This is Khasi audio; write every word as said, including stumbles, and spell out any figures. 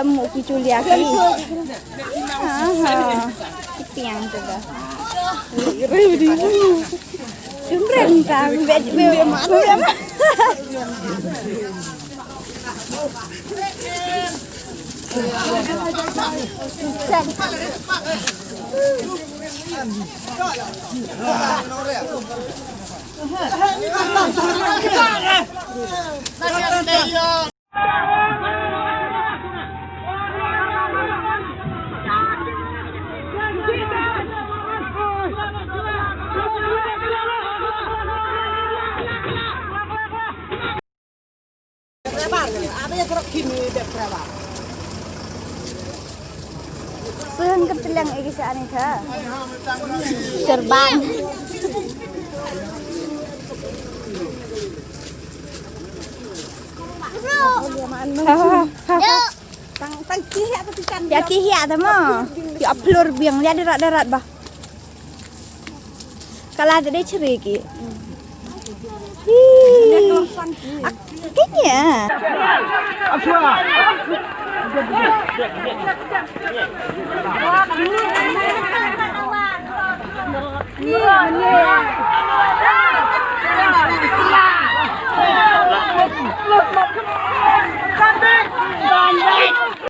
Mu ki Julia ki. Aha. Ki piang tu dah. Chunren ta, be, be, be, Sehun ka teleng igi sa ani tha. Serban. Tang, tang ki hiak tu kan. Ya ki hiak tu mo. Ki aplur biang ya darat darat bah. Kala tu dei cheri ki. Hi. Ak-, kenya.